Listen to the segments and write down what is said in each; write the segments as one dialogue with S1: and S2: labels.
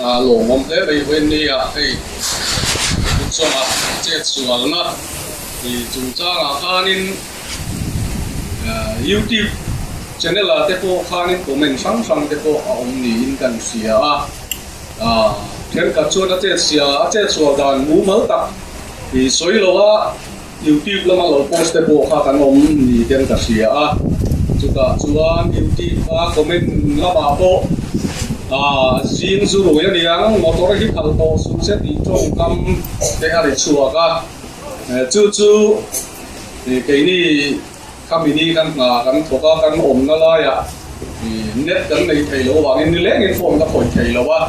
S1: Lawmawm hle mai vawiin nia hei kutzawnga chet sualna chungchangah khanin youtube channel ah te pawh khanin comment hrang hrang te pawh a awm niin kan hria a, thenkhat chuan a chet sia a chet sual dan mumal tak sawi lo a youtube lama lo post te pawh kha kan awm ni ten ka hria a, chutah chuan youtube a comment lamah pawh ah zing zu rui a niang motor hi khalh tawh suh se tih tawngkam te a ri chhuak a, chu chu keini khami ni kan hna kan thawk a kan awmna laiah net kan nei thei lo avangin nilengin phone ka khawih thei lo a,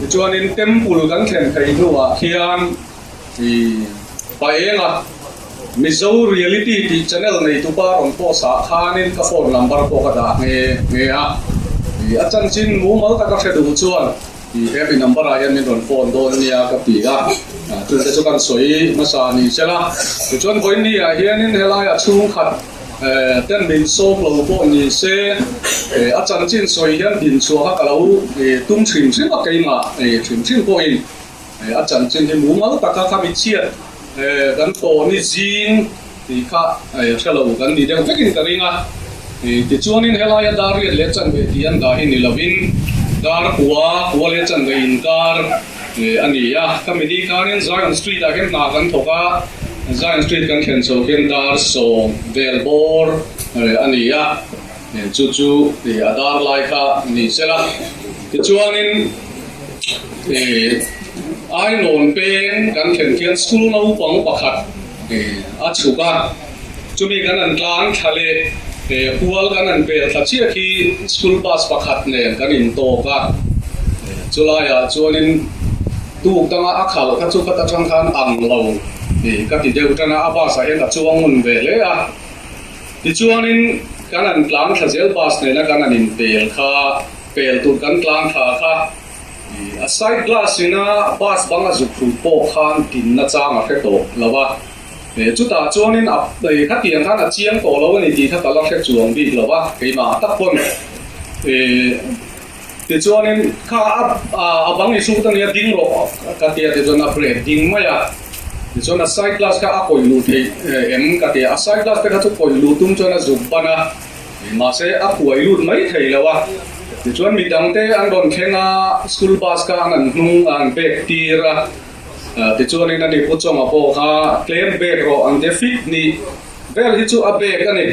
S1: tichuanin temple kan thlen thei hnuah khian. I pa enga Mizo Reality tih channel neitupa rawn post ah khanin ka phone number pawh ka dah nghe nghe a. I a chanchin mumal taka hre duh chuan i he mi number ah hian min rawn phone dawn nia ka ti a. Chungte chu kan sawi hmasa ni sela. Tichuan vawiin ah hianin helaiah chhungkhat ten min sawm lo pawh ni se a chanchin sawi hian dinchhuah kha ka lo tum hrim hrim a keimah hrim hrim pawhin. A chanchin hi mumal taka kha mi chhiat kan tawh ni zing tih kha hre lo kan ni deuh vekin ka ring a. Tichuanin helaia dar riat leh chanve tih an dah hi ni lovin dar kua, kua leh chanve inkar a ni a. Khami ni khanin Zion Street ah hian hna kan thawk a, Zion Street kan thlen chho hian dar sawm vel bawr a ni a, chu chu a dar lai kha ni sela. Tichuanin. Ainawn peng kan thlen khian school naupang pakhat a chhuk a, chumi kan han tlang thla leh hual kan han pel thla chiah khi school bus pakhat nen kan intawk a, chulaiah chuanin tuk danga a khalh kha chu khat atang khan ang lo ka ti deuh tan a, a bus ah hian a chuang ngun ve hle a, tichuanin kan han tlang thla zel bus nena kan han inpel kha. Pel tur kan tlang thla kha a side glass ina bus bang a zuk hrut pawh khan tinna chang a hre tawh lo a, chutah chuanin a khatiang khan a chiang tawh lo a ni tih kha ka la hre chuang bik lo a, keimah tak pawn tichuanin kha a bang i hrut a nia ding rawh ka tia tichuan a brake ding mai a, tichuan a side glass kha a kawih luh theih em ka tia, a side glass te kha chu kawih luh tum chuan a zuk ban a. Mahse, a kuai lut mai thei lo a. Tichuan mi dangte an rawn thleng a, school bus kha an an hnung a an bag tir a. Tichuanin ani Pu Chawnga pawh kha tlem bag rawh an tia fit ni vel hi chu a bag a ni.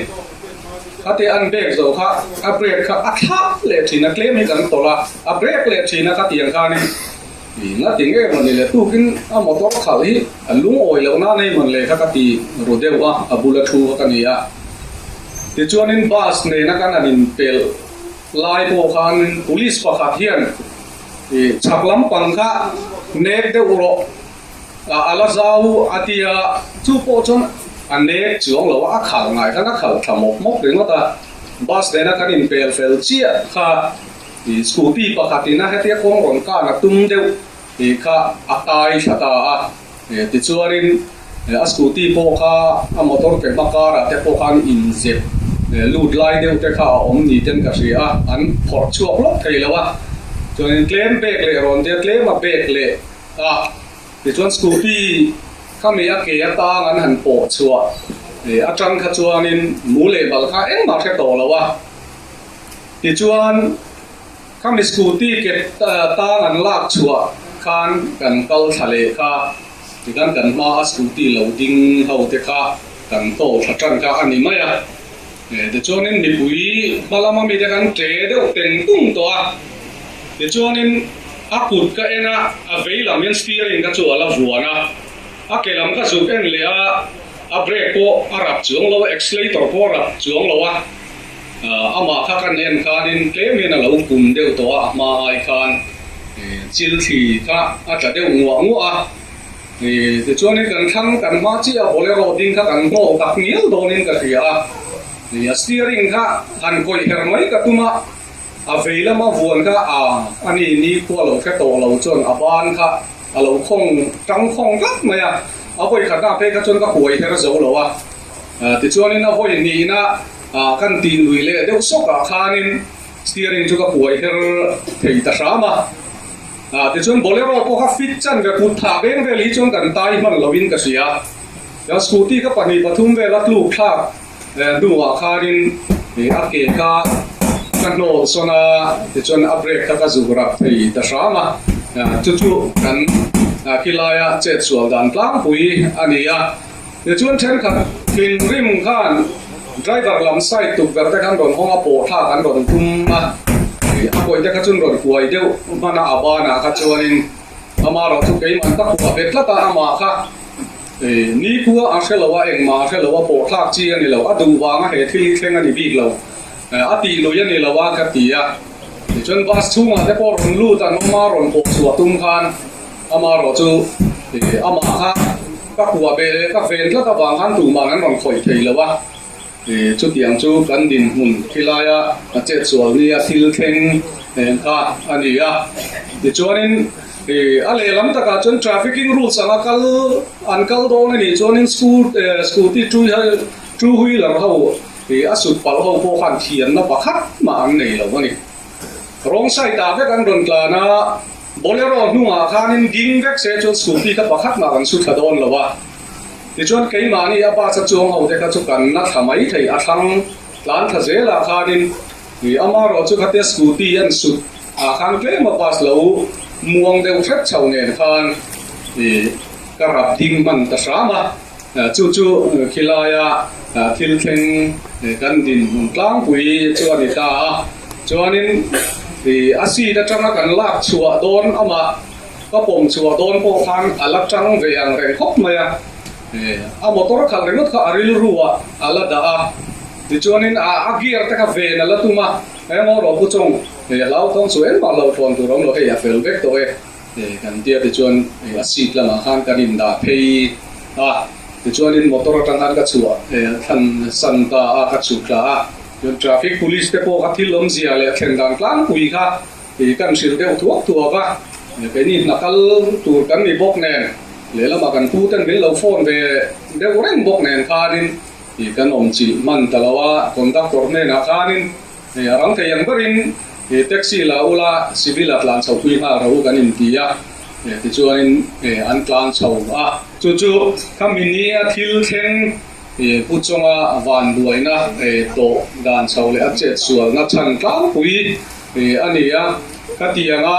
S1: Khate an bag zawh kha a brake kha a thlak leh thin a, tlem hi kan tawlh a, a brake leh thin a khatiang khanin nga ti nge maw ni le tukin a motor khalh hi a lungawi loh nan ei mawn le kha ka ti ru deuh a, a bula thu kha ka ni a. Tichuanin bus nena kan han inpelh lai pawh khan police pakhat hian chhak lampang kha nek deuh rawh a la zau a ti a, chu pawh chuan a nek chuang lo a, a khalh ngai khan a khalh thla mawp mawp ringawt a, bus nena kan inpel fel chiah kha scooty pakhatin a hetia kawng rawn kan a tum deuh tih kha a tai thla ta a. Tichuanin a scooty pawh kha a motor ke hma karah te pawh khan inzep lut lai deuh te kha a awm ni ten ka hria a, an phawrh chhuak lawk thei lo a. Chuanin tlem bag leh rawn tia tlem a bag leh a, tichuan scooty kha mi a ke atang an han pawh chhuah atang kha chuanin mu leh bal kha engmah hre tawh lo a. Tichuan. Khami scooty ke tang an lak chhuah khan kan kal thla leh kha, tikhan kan hma a scooty lo ding ho te kha kan tawh thla tan kha a ni mai a. Tichuanin mipui hma lama mite kan tle deuh teng tung tawh a. Tichuanin a kut ka en a, a vei lam hian steering ka chu a la vuan a, a ke lam ka zuk en leh a, a brake pawh a rap chuang lo a, accelerator pawh a rap chuang lo a. Amah kha kan en khanin tlem hian a lo kum deuh tawh a, a hma ai khan chil thli kha a tla deuh nguah nguah a. Tichuanin kan thlang kan hma chiah a bolero ding kha kan hnawh tak ngial dawnin ka hria a. A steering kha han kawih her mai ka tum a, a vei lama vuan kha a ani ni khua lo hre tawh lo chuan a ban kha a lo khawng tang khawng tlat mai a. A vawi khatna phei kha chuan ka huai her zo lo a. Tichuanin a vawi hnihna kan tih lui leh deuh sawkah khanin steering chu ka kuai her thei ta hram a. Tichuan Bolero pawh kha fit chan ve kut thah veng vel hi chuan kan tai hman lovin ka hria. Chuan scooty ka pahnih pathum vel a tluk thlak hnuah khanin a ke kha ka hnawl sawn a, tichuan a brake kha ka zuk rap thei ta hram a. Chu chu kan khilaia chet sual dan tlangpui a ni a. Tichuan thenkhat thinrim khan driver lam side tukverh te khan rawn hawng a, pawh thlak an rawn tum a, a kawi te kha chuan rawn kuai deuh hman a, a banah kha chuanin amarawh chu keimah ka kuah ve tlat a, amah kha nikhua a hre lo a, engmah a hre lo a, pawh thlak chi a ni lo, a duh vanga he thil hi thleng a ni bik lo, a tih lui a ni lo a ka ti a. Tichuan bus chhungah te pawh rawn lut an awm a, rawn pawh chhuah tum khan Amarawh chu amah kha ka kuah ve leh ka ven tlat avang khan tumah an rawn khawih thei lo a, chutiang chu kan dinhmun khilaia a chetsual nia thil thleng kha a ni a. Tichuanin a lehlam takah chuan trafficking rules anga kal an kal dawn a nih chuanin scooty two wheeler ho a sut palh ho pawh khan thiamna pakhat mah an nei lo a ni. Wrong side ah vek an rawn tlan a. Bolero hnungah khanin ding vek se chuan scooty kha pakhat mah kan su thla dawn lo a, tichuan keimahni a bus a chuang ho te kha chu kan na thla mai thei a thlang tlan thla zelah khanin ih amarawh chu khatia scooty an sut ah khan tlem a bus lo muang deuh hret chho nen khan ih ka rap ding hman ta hram a, chu chu khilaia thil thleng kan dinhmun tlangpui chu a ni ta a. Chuanin ih a seat atanga kan lak chhuah dawn amah ka pawm chhuah dawn pawh khan a la tang ve ang reng khawp mai a, ih a motor khalh ringawt kha a rilru ah a la dah a, tichuanin a a gear te kha ven a la tum a, engemaw rawh pu chawng ih a hlauthawng chu engmah lo thawn tur a awm lo hei a fel vek tawh e ih kan tia tichuan ih a seat lamah khan kan indah phei a, tichuanin motor atang khan ka chhuah ih thlan san ta a ka chhuk thla a. Chuan traffic police te pawh kha thil awmzia leh thlen dan tlangpui kha ih kan hrilh deuh thuak thuak a, keini hna kal tur kan ni bawk nen lehlamah kan pu ten min lo phone ve deuh reng bawk nen khanin ih kan awm chilh hman ta lo a, conductor hnenah khanin ih a rang thei ang berin ih taxi la ula civil ah tlan chho pui nghal ro kan inti a, tichuanin ih an tlan chho a. Chu chu khami nia thil thleng Pu Chawnga vanduaina tawh dan chho leh a chetsualna chhan tlangpui a ni a. Khatianga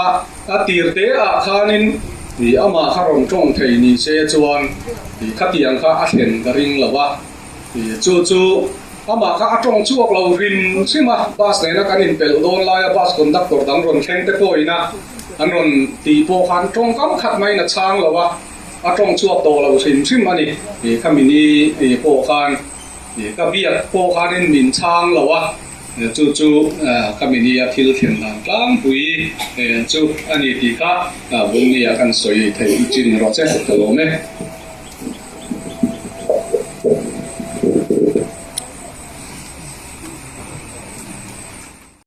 S1: a tir te ah khanin amah kha rawn tawng thei ni se chuan khatiang kha a thlen ka ring lo a. Chu chu amah kha a tawng chhuak lo hrim hrim a, bus nena kan inpelh dawn laia bus conductor dang rawn thleng te pawhin a an rawn tih pawh khan tawngkam khat maiin a chhang lo a. A tawng chhuak tawh lo hrim hrim a ni. Khami ni pawh khan ka biak pawh khanin min chhang lo a, chu chu khami nia thil thlen dan tlangpui chu a ni tih kha Vawngnia kan sawi theih chin rawh che ka lawm e.